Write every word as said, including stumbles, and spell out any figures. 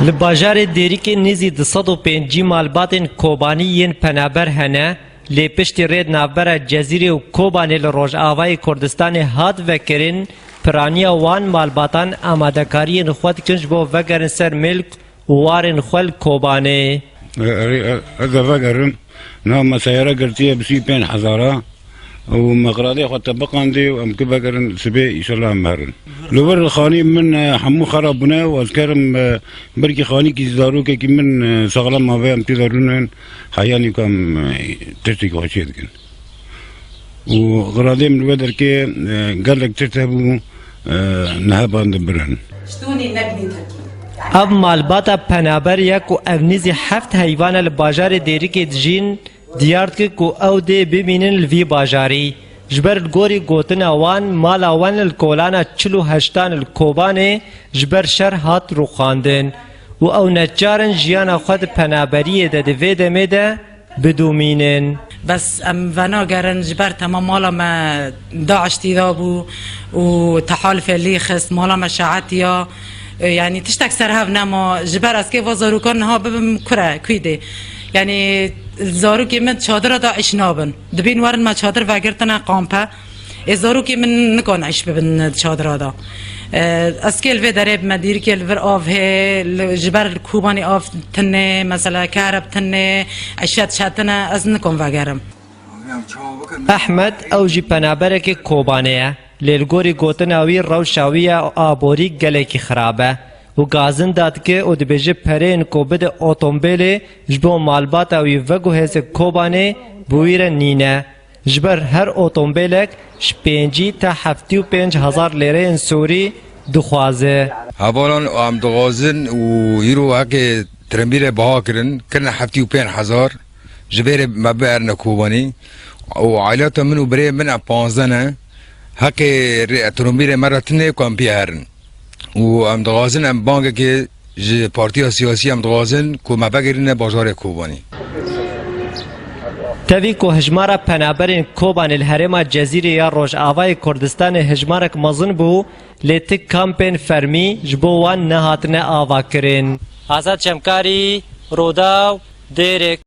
Li bajarê Dêrikê nêzî du sed û pêncî malbatên Kobanî yên penaber hene, lê piştî rê di navbera Cezîrê û Kobanê li Rojavayê Kurdistanê hat vekirin, piraniya wan malbatan amadekariyên xwe dikin ji bo vegerin ser milk û warên xwe li Kobanê. Erê, ez ê vegerim. Niha me seyare girtiye bi sî pênc hezara û me xiradê xwe te biqandê û em ki vegerin sibê, înşallah em herin. Li wir xanî min, e, hemû xera bûne û ez kerim, e, belkî xanîkî zarokekî min, e, saxlem mabe em tê de rûnin heyanî ku em, e, tiştekî xwe çê dikin. Û xiradê min li wê derkê, e, gelek tişt hebû, e, niha ban dibirin. Ev malbata penaber ye ku ev nêzî heft heyvan e li bajarê Dêrikê dijîn, diyar dike ku ew dê bimînin li vî bajarî. Ji ber li gorî gotina wan, mala wan li kolana çil û heştan li Kobanê ji ber şer hat rûxandin û ew neçar in jiyana xwe di penaberiyê de di vê demê de bidomînin. Bes em venagerin ji ber tema mala me DAIŞ tîda bû û tehalifê lî xist, mala me şeetiya. E, yanî tiştek ser hev nema. Ji ber ez kê va zarokan niha bibim kure, kwî dê. Yanî zarokê min çadira DAIŞ nabin. Dibîn werin me çadir vegirtine kampe. Ê zarokê min nikan îş bibin çadira da. E, ez kê li vê derê bime, Dêrikê li vir av hê, li, ji ber li Kobanê av tine, mesela kereb tine, îşet çetine, ez nikan vegerim. Ehmed, ew jî penaberekê Kobanê ye. Lê li gorî gotina wî, rewşa wî ya aborî gelekî xirab e û gazin dadike û dibêje pereyên ku bide otombêlê ji bo malbata wî veguhêze Kobanê, bi wî re nîne. Ji ber her otombêlek ji pêncî ta heftê û pênc hezar lêreyên Sûrî dixwaze. Hevalan, em dixwazin û îro heqê tirimbîlê biha kirin, kirine heftê û pênc hezar. Ji vê re me biherine Kobanî û aîlata min û birê min em panzdeh ne. Heqê rê-, tirimbîlê me re tune ku em biherin. Û em dixwazin, em bangekê ji partiya siyasî em dixwazin ku me vegerîne bajarê Kobanî. Tevî ku hijmara penaberên Kobanê li herêma Cezîrê ya Rojavayê Kurdistanê hijmarek mezin bû, lê ti kampên fermî ji bo wan nehatine avakirin. Azad Çemkarî, Rûdaw, Dêrik.